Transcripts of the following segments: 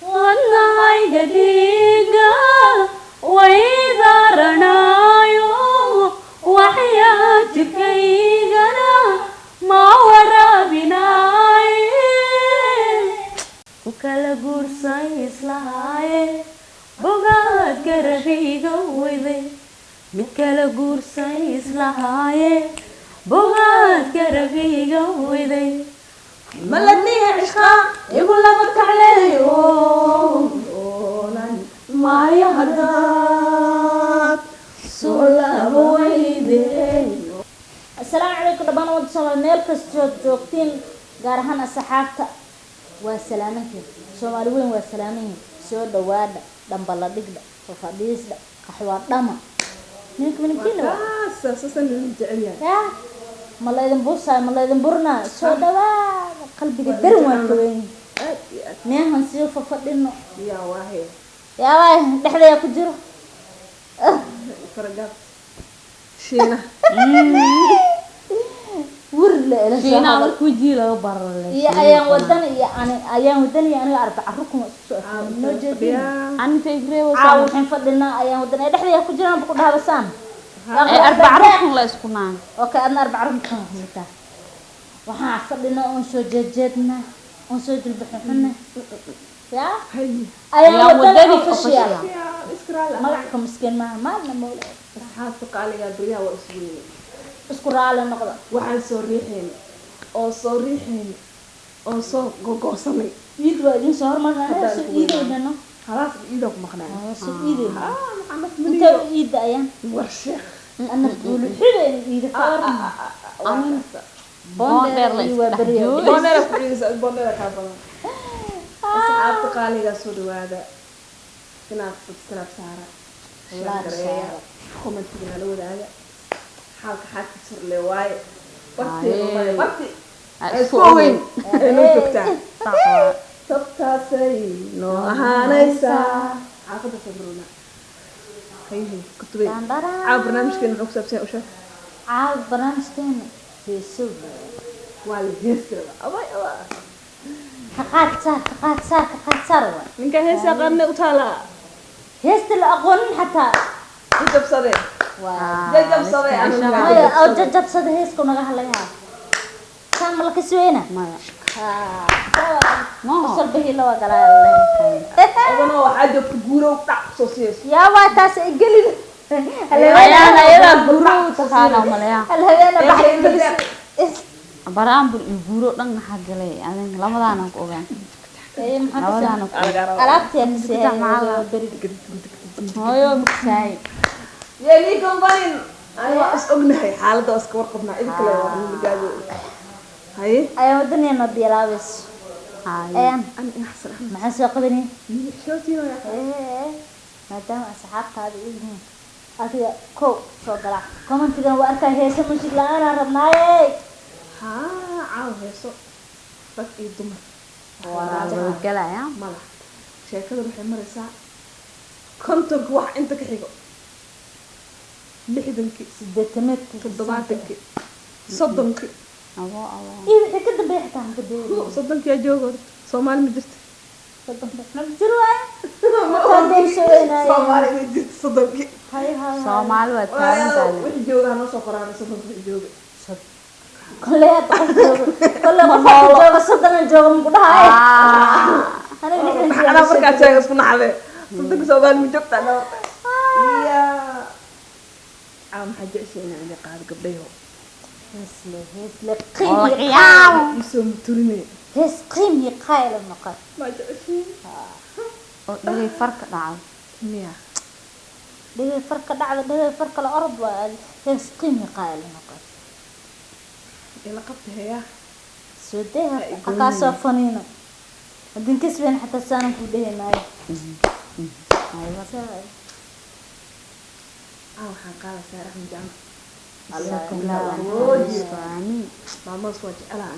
Wadnahayga dhiiga waydaranaayo, waxyaa jirkaygana ma waraabinaaye. Ku kala guursan islahaaye, bogaad garabiyga weyday. Mid kala guursan islahaaye, bogaad garabiyga weyday. Maladniya cishqa igu laba kacleeyo, oolan maayo haddaad soo laabo weyde. Asalaamu calaykum dhammaan ummadda Soomaali meel kastood joogtiin, gaar ahaan asxaabta, waa salaamantiin. Soomaali weyn waa salaamanyihin. Soo dhawaadha, dhambala dhigdha, fafadhiisdha, qaxwa dhama, ninka minkiina waa. Saasan jecel yahay. Yaa ma laydin buusaayo, ma laydin burinaayo? Soo dhawaada, qalbiga darin waa ka weyn. Aad iyo aad. Meehan sii fafadhino. Yaa waahe. Yaabaa dhexdayaa ku jiro. Faragaab shiina. Wir la ila soo Shiinaa hadal. Marka wejigii laga bararle. Iyo ayaan wadan iyo ani, ayaan wadan iyo aniga arbaca rukun isku soo afnay noo jeedin. Aninta igreebo. Caawa waxaan fadhinaa ayaan wadan ee dhexdaya ku jiraan ba ku dhahabasaan. Ee arbaca rukun la isku naan. Okay, adna arbaca rukun kan kumita. Waxaan fadhinaa oon soo jeedjeednaa oon soo jilbaxuxuna yaa Hay. ayaan Ayaan wadan wadani official. Official. Yaa iskaraal. Magacka miskiin maaha maalna mawla. Asxaabta qaaligaa, baryaha waa isgu weynay. Isku raali noqda. Waxaan soo riixayn oo soo riixayn oo soo gogoosanay. Iid waa idin soo hormarnaa. Haddaan soo isku weynaa. Iidaynano. Halaas iidaa ku maqnaa. Soo iidayna. Ah, Maxamed. Intee Maniyo. u iidda ayaan? War sheekh. Ana buuluxidayna iida ka waran. Boondheer la iyo iska waa dhex baryo. joogo. Boondeera ku ciidaysa, boondeera kaa badan. Asxaabta qaaligaa, soo dhawaada, inaad subscribe saara, share Like gareeya, saara. Commentiga nala wadaaga xaalka xaalkiisa horle waaye waqtiga waaye waqti Ha ay isku isku ogeyn ogeyn. Ay noo joogtaa. Sax waa. Tabtaasay noo ahaanaysaa xaafadda sabruna hayhi kutubey. Dandara. Caawa barnaamijkeena muxuu ku saabsan yahay? Usheeg. Caawa barnaamijkeena heesow. Waa la heesi rabaa, abay abaa. Ka qaad saar, ka qaad saar, ka qaad saar waay. Ninka heesa aqaanay u taalaa. Heesta la aqoonin xataa. Jajabsadee. Waa Jajabsadee. maya oo jajabsada heeska naga hadlayaa saan ma la kasweyna. Maya. Maho. Qosol bahii la waa galaa. Odano waxaa joogta guurow dhac soo siiyeyso. Yaa waa taas ay gelin. Ayaan ayadaa guuro u taqaana malaya. Alhabeena baxay gelis. Baraambur iyo guuro dhan maxaa galay? Adin labadaana ku ogaan. Ee, maxaa ka Labadaana ku ogaan. Alaabtii kasii beri. Hooyo mugsaay. Yaa nii kambanin ani waa is ognahay, xaaladda waa iska warqabnaa, cid kale waa nagaado haye. Ayaan wadaneena bilaabayso. Haye. Ayaan ani ina Xasan Axmed. Maxaan soo qabanay? Shootiina yaa. Ee, maadaama asxaabtaada u yihiin adiga kow soo galaa commentigan waa arkaa, heese mushik la-aanaan rabnaaye. Haa, caaw heeso rag iyo dumar. Waa la galaya. Mala sheekada waxay maraysaa 50-ka, wax inta ka xigo 60-kii, 80-meedkii, 70-kii, 30-kii. Abo abo. Iyo wixii ka dambeeya xitaa hanka deeri. 30-kii yaa jooga horta? Soomaali ma jirta. 30-ka ma jiro waaye markaan deersho weynaaye. Soomaali ma jirta 30-kii. Hay hay hay. Soomaali waa taagan tahay. Wixii jooga hanoo soo qoraan 30-ka wixii jooga. Kolley hadda qof jooga, kolley qof hadda jooga 30-an jooga maku dhahaye. Aniga 60. Anaa markaa sheega isku naxde, 30-ka Soomaali ma joogta anaa horta iya. Caawa maxaa jeceshay inaan idin qaado, gabdhayo? Heesle, heesle Oo qiim iyo qiyaam. qaali. Isoo muturine. Hees qiim iyo qaali noqon. Maa jeceshay? Oo dhagay farka dhacay. Miya? Dhagay farka dhacda, dhagay farka la orod waa hees qiim iyo qaali noqon. Ila qabta heeyaa. Soo dee halkaasoo faniino haddin kasbeyn xataa saanan ku dhehi maayo. Caawa waxaan qaadaysaa Raxmi Jaamac. Amiin. Maamadaas waa jecelaha.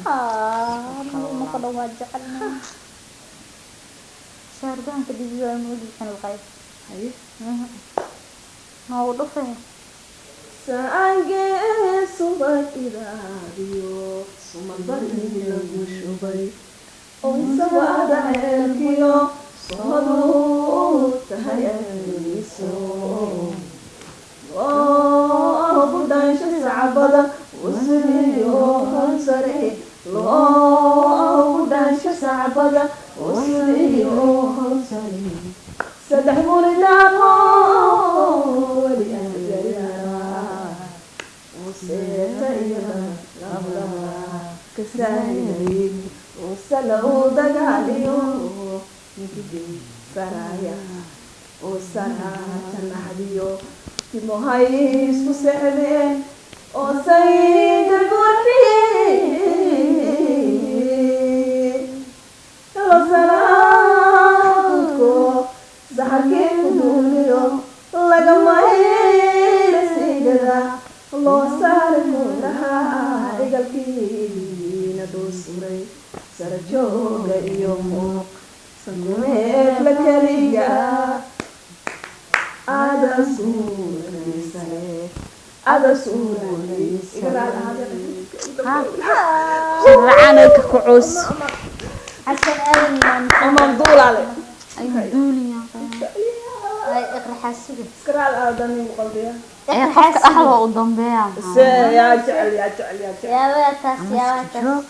Marka dhan waa jecelnahay shaarbaanka dhibi waa moodi lqay. Haye. Noogu dhufay. Saangee subag idaadiyo sumad bari lagu shubay, sawaada ceelkiyo. Sumadu tahay ayso loogu dhaansho sacbada wasliyo hansare, loogu dhaansho sacbada wasliyo hansare, saddex guridaaqo weli aan garaa useeta iyo lablaba kasaahiday usalow dagaaliyo ninkii saraya usaraata naxdiyo timohay isku seexdeen oo sayda buuxiyey losanaadko saxarkii ku duuliyo lagamayla sigada loo saaray muraha cigalkiina dhuusuray sara jooga iyo muuq sankumeef la keliga ada suuradiisale ada suuradiisale. Racanaka ku cus. Xasan Aadan Amaan duulaale. Ay duuliya. Ay Iqra xaasiga. Iskaraal aadan igu qalbiya. Ee qofka dhaxda u dambeeya. Se yaa jecel, yaa jecel, yaa jecel. Yaabaa taas, yaabaa taas.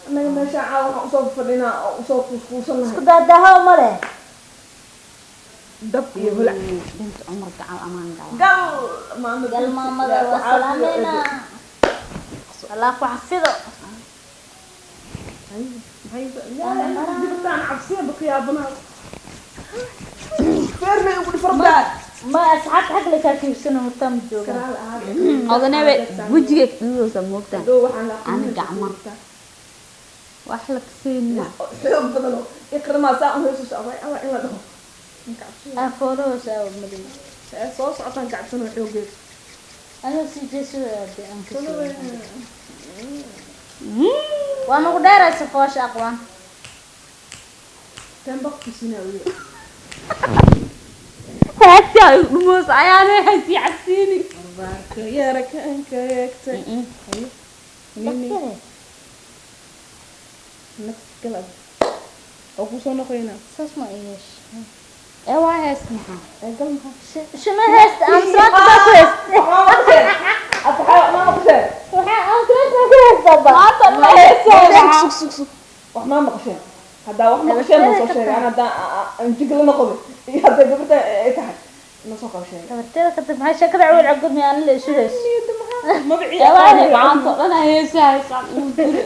Annaga meesha caawa waxaan usoo fadhinaa oo usoo kuuskuusanahay. Isku daadahow ma leh. Dab iyo holac. Binta Cumar gacal amaan gala. Gal maama. Gal maamada waa salaameynaa. Allah ku xafido. Jirtaan cabsiya bakiyaabanaha feermay ugu dhifartaan. Ma asxaabta xag la kaakiibsano horta ma joogaan. Odanebe wejiga kaduudoosa moogtaa. Dhow waxaan la Ani gacma. Wax la kaseenina. Xoog badan oo iqrimaa saa un heesus away away in la dhaho. Ninka cabsiya. Ah, foolahoosa aa madina. Ee soo socotaan ka cabsano xoogeed. Anuu sii jeesada aade aan ka soo. Waa nagu dheeraysa foosha aqwaan. Tan baqtisinaa weli. Heestaa dhumoos ayaana heesii cabsiini. Barbaarka yara kaanka eegtay. Nini. Dhaqtare. Nafsi galab oo kusoo noqoynaa. Saas ma yeesh. Ee waa hees maxaa? Ee gal maxaa? Shuma heesta aan salaada baa ku heest. Ma maqasheen? Abtaxaa ma maqasheen? Waxaa aan salaada ku heestaa ba. Maanta ma heesoo. Sug sug sug, wax ma maqasheen? Haddaa wax maqasheen ma soo sheegay. Ana haddaan aan jig la noqday iyo hadday gabarta ay tahay ina soo qaba sheegay. Gabarteeda ka dib maxay sheekada cawil cagud mi aan la isu hees. Magacii. Ee waa maanta dhan heesaa heesaa.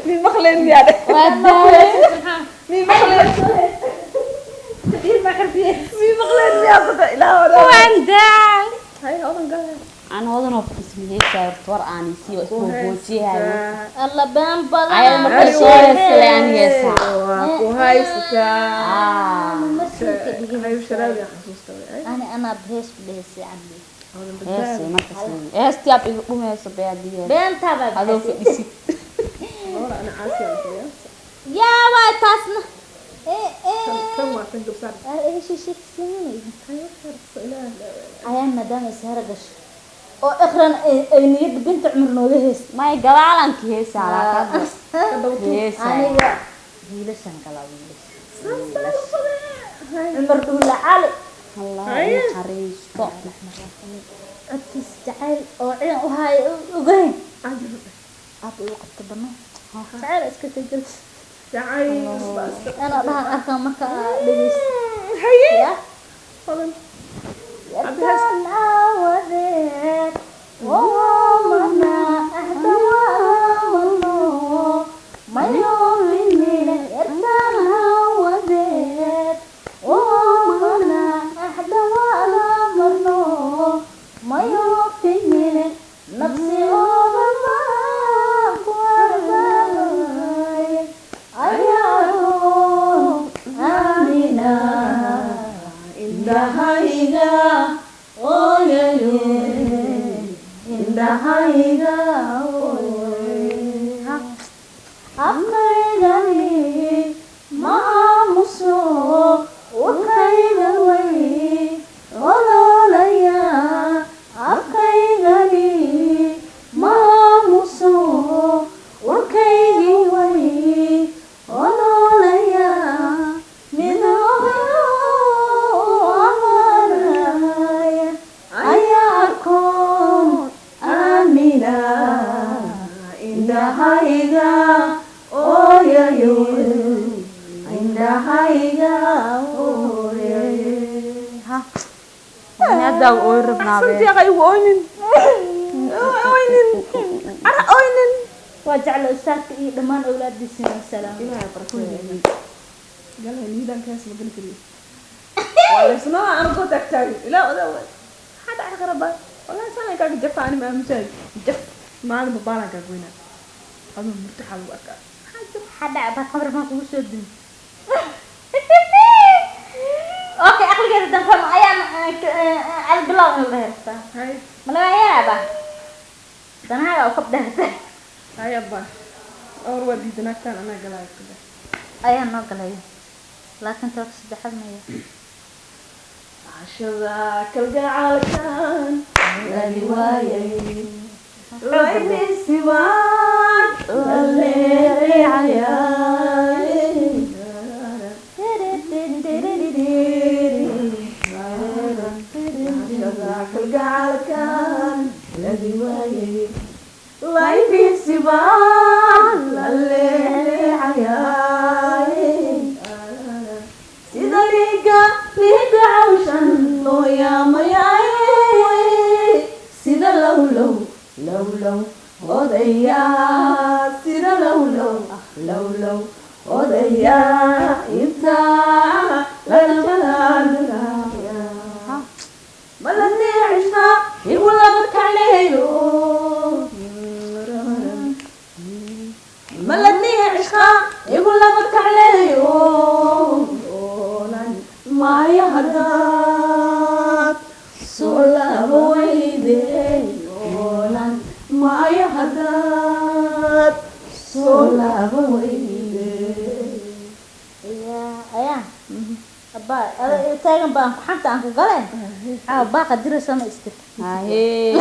Mi maqleen miyaa dheh? Waa daawe. Mi maqleen, mi maqleen miyaa bada ilaa wada. Waan daa. Hay hodan gal. Aan hodan oo fadhiisan heesaa horta war aan isii waa isku boojiyahay. Alla been badan. Ayada marka soo heesalay aan heesaa. Waa ku haysataa. Ah. Marsiinka dhigin. Hayu sharaabi xasuusta way. Ani anaa hees ku dheheysay cabdi. Hodan. Heesay markaas. Heestii aad igu dhumayso beadiye. Beentaa baa Adoo bixisay. fadhisid. Hore ana caasi aan kuya. Yaa waa taasna. Ee ee. Tan waa tan gabsaar. Ayaan maadaama ishaara gasho oo Iqran ay niyadda Binta Cumar nooga heystay. May gadaalanka heesaa laakiin heesaa. Aniga wiilashan galaa, wiilasha Cumar Dhuula Cali. Allah naxariisto. Codkiisa jacayl oo ciidan u haayo ogayn aab igu qabta banaan jacayl iska kajal. Jacayl Anaa dhahan arkaa marka dhegeysto. Haye. Ya. Hodan. Yartaan aawadeed ومنا أهدى ما يرتان aawadeed ومنا أحد ولا مرنو ما يوفيني نفسي وما قرباي أيارو آمنا indhahayga ooyaye, indhahayga ooyaye, afkaygani ma aamuso, urkayga way ololaya, afkaygani ma aamuso, urkaygii way ololaya, midooga. Hadda oo rabnaa. Axsanti yaqa igu oynin. Oynin. Ara oynin. Waa jecla ustaadka iyo dhammaan awlaadiisa salaam. Ilaahay barakeeyo. Galay nidaamkaas ma geli kariyo. Waa la isnaa aan ku tagtaagin. Ilaa odaa waay. Maxaa dhaci kara baa? Wallahi sanay kaaga jafa ani ma aaminsan. Jaf maalin babaalan kaaga weynaa. Adoo murtaxa lagu arkaa. Maxaa jira? Hadda baa qabar baan kugu soo dumi. Okay, aqligeeda danfan ayaan al bilow in la heestaa. Hay. Ma laga yaabaa danahaaga oo kab dheerta. Hay abba. Awr waa diidan agtaan anaa galaayo kada. Ayaa noo galaya, laakiin toobka saddexaad maya. Cashada kalgacaalkan lali waayay. Laynisiwaan la leexayay. Cashada kalgacaalkan lali waayay. Laynisiwaan la leexayay. Sida liiga liiga cawshan loo yaamayay, sida lowlow lowlow odayaa, sida lowlow lowlow odayaa, intaa lalamalaalaya malaneecishna igu laba kacleeyo, maladniicishka igu laba kacleeyo, oolan maayo haddaad soo laabo weyde, oolan maayo haddaad soo laabo weyde. Ya ayaan abaa ada taagan baan xanta aan ku galeen caawa baaqa diraysa ma istir. Haye.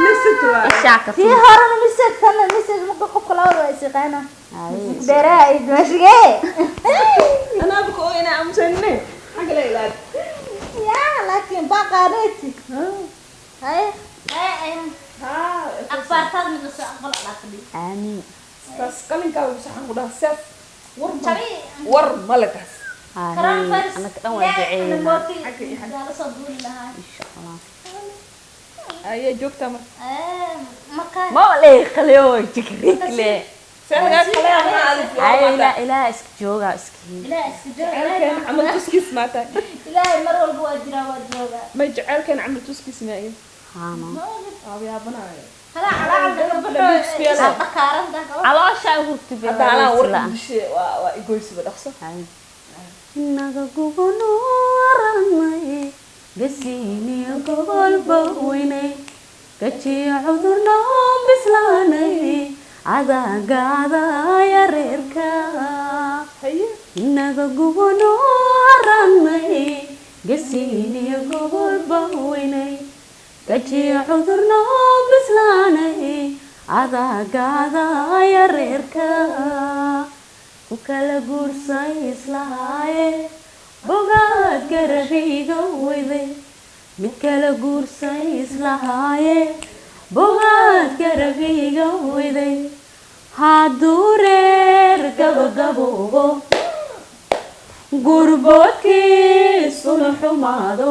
Message waa. Ishaa ka tii horena message, kana message, marka qofka labada waa is yaqaana. Haye. Dheeraha iyo dimashigee. Anaaba ka ooyna aamusanne xagga la ilaali. Ya laakiin baaqaaneeti. Haye haye ayaan akhbaartaad mid lasoo aqbal alaaqadi. Aamiin. Saas qalinkaagu saxan ku dhaha seef war ma Jabi. War malakaas. Haye. Coronavirus. Anaka dhan waa duceeynaa. Xagga iyo xagga. Lasoo duuli lahaa. Insha Allah. Ayaa joogtaa marka. Marka Ma le qaliyo jikrigle. Haye ilaa ilaa iska jooga iska. Ilaahay iska jooga. Jecelkeen camal tuskiis maataa. Ilaahay mar walba waa jiraa, waa joogaa. May jecelkeen camal tuskiis maayo. Haano. Aabyaabanaayo. Halaa calaacal Laga laga baxo dhakaaranta. Caloosha hurti baa. Hadda anaa war dishe waa igoysiba dhaqso. Inaga gubano aranay gasiiniyo gobolba weynay gajiyo cudurna bislaanay cadaagaadaya reerka. Haye. Inaga gubano aranay gasiiniyo gobolba weynay gajiyo cudurna bislaanay cadaagaadaya reerka, ku kala guursay islahaaye bogaad garabiga weyday, mid kala guursay islahaaye bogaad garabiga weyday, hadduu reer gabagaboobo gurboodkiisuna xumaado,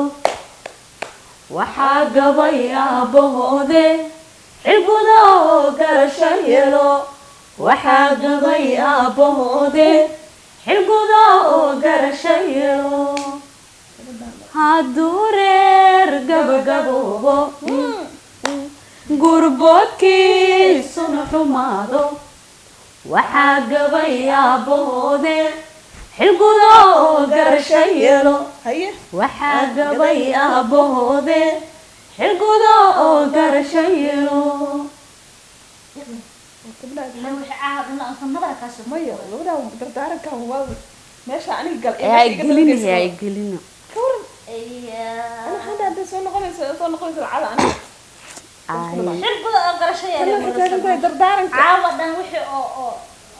waxaa gabay aabbahoode xilguda oo garasho yeelo, waxaa gabay aabbahoode xilguda oo garasho yeelo, hadduu reer gabagaboobo gurboodkiisuna xumaado, waxaa gabay aabbahoode xilguda oo garasho yeelo. Haye. Waxaa gabay aabbahoode xilguda oo garasho yeelo. Maya gabadha dardaarankan waa meesha aniga gal. Gelina gelina. Ka waran ana hadda hadday soo noqonaysa lacala aniga. Xilguda oo garasho Tani waxay taagan tahay dardaaranka. Caawa dhan wixii oo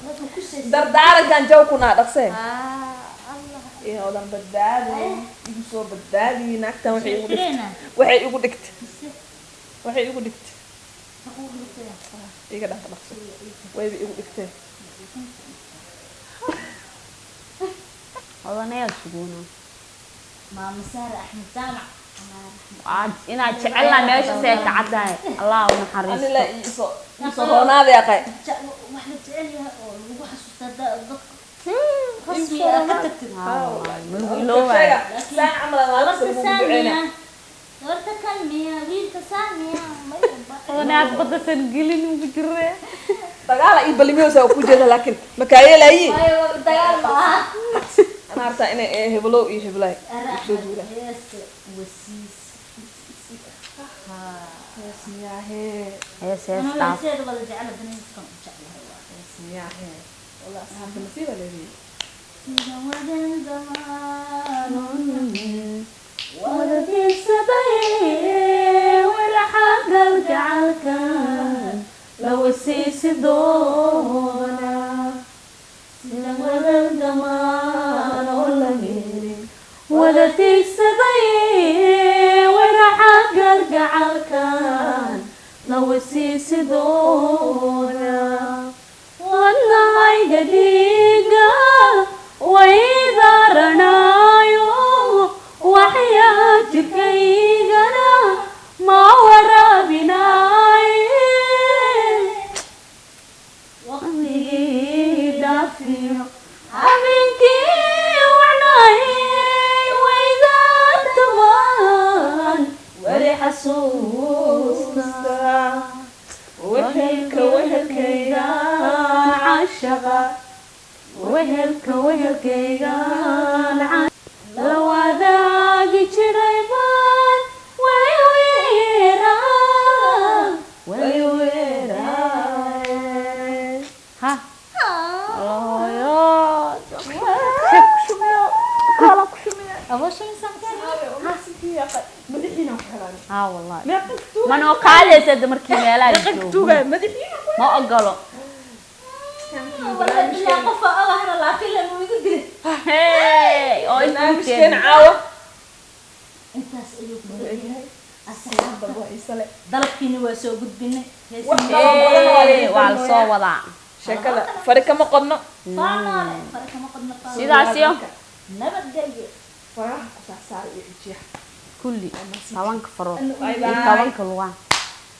dadka ku seysay. Dardaarankan jaw kunaa dhaqsee. Allah. Inoodan badbaadin igu soo badbaadiyi naagtan waxay igu dhigtay. Xirina. Waxay igu dhigtay, waxay igu dhigtay iga dhaaf dhaqso, wayba igu dhigtee. Odanayaa suguuna. Maama Saare Axmed Jaamac Inaad jecelnahay meesha see ka caddahay. Allah u Anila naxariisto. Iso roonaada aqay. Wax la jecel yahay oo lagu xasuusta dadka rasmi ah ka tagtid. Ma lagu iloobayo. Saan camal aan Gabarta lagu saan duceyna. miya, gabarta kan miya, wiilka saan miya, Odaad badasan gelin ugu jirre. Dagaala ii balimiyoosa ku jeeda, laakiin makaayeelayi. Waayo dagaal ma aha. Ana hartaa inay heblow iyo heblaay soo duula. Heesta wasiis. Hees miyaahee? Hees hees Anuu dhaaf. heeseeda wada jecel, haddana heeskan u jeclahay waa. Hees miyaahee? Wallah, asxaabta nasiiba leedihi. Sida wadan zamaan wada tiirsaday Walxagal gacalkan la wasiisi doona. Sida wadan zamaan oo la helin wada tiigsaday walxagal gacalkan la wasiisi doona. Wadnahayga dhiiga waydaranaayo, waxyaa jirkaygana ma waraabinaaye. Waqtigii dhaafiyo habeenkii wacnaayey waydaartamaan weli xasuusta. Wehelka wehelkayga cashaqa, wehelka wehelkaygaan la wadaagi jiray baan weli weeraa, weli weeraaye. Ha hooyo. Madaxiina ku xiraan. Ha wallahi. Meeqa tuuga? Manoo qaadaysa hadda markii meelaha Meeqa joogo. tuuga madaxiina? Ma ogolo. Wallahi bilaa qofa ogahana, laakiin lama igu dilay. Hey, oo intuu Barnaamijkeena caawa Intaas ayuu ku leeyahay asxaabta. Waa xiise leh. Dalabkiina waa soo gudbinay. Wax kaloo badan waa Hey, laga waa la soo wadaa. Sheekada fari kama qodno. Faanoole fara kama qodno faanoole. Sidaas iyo Nabadgelyo. Faraha ku saarsaar iyo cijiyaha. Kulli 10-ka farood Bye iyo bye. 10-ka lugaha.